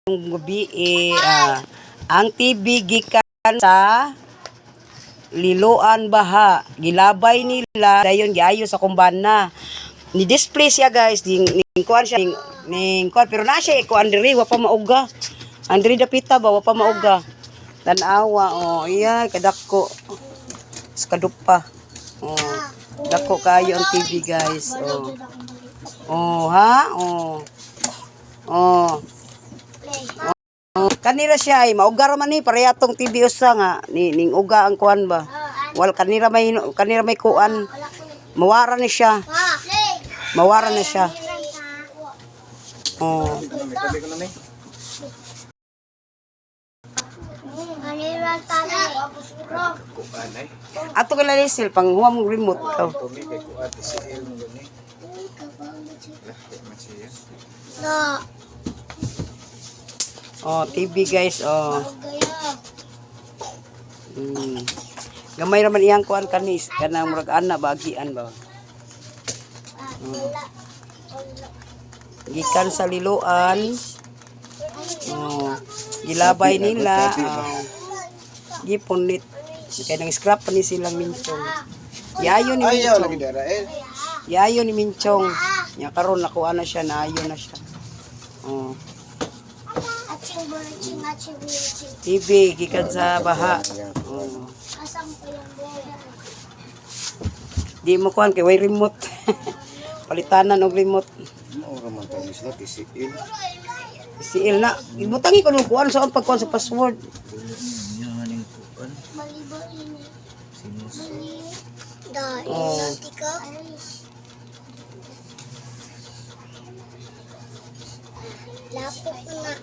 Gabi eh, ang TV gikan sa Liloan baha, gilabay nila dayon, giayo sa kumbana. Ni display siya, guys, ning ning kuan siya, ning, ning kuan, pero na siya kuan diri, wa pa mauga. Andri dapita ba, wa pa mauga. Tan-awa, oh, iya kadako. Sa kadupa. Oh, dako kayo ang TV, guys. Oh. Oh, ha? Oh. Oh. Oh, kanira siya ay mauga ra man ni, pareha tong TV usa nga ni ning uga ang kuan ba. Wal kanira may kuan. Mawara ni siya. Mawara na siya. Oh. Ato kay Liesel pang huwa mong remote. Oh. Na. Oh, TV, guys, oh. Gaya. Gamay ra man iyang kuan kanis kanang murag ana bagian ba. Wala. Gikan sa Liloan. Oh, gilabay nila. Oh. Gipunit. Kay nang scrap pa ni silang minchong. Yayo ni Ayaw lagi Minchong. dara eh. Yayo ni Minchong. Nya karon nakuha na siya, naayo na siya. Oh. Aching buliching, aching buliching. TV gikan sa baha. Oh. Asam ko yung bola. Di mo kuan kay way remote. Palitanan og remote. Maura man tayo sila TCL. Siil na. Ibutangi ko nung kuan sa pagkuan sa password. Malibo ini. Mali. Da, Oh. inati ka. Lapok na.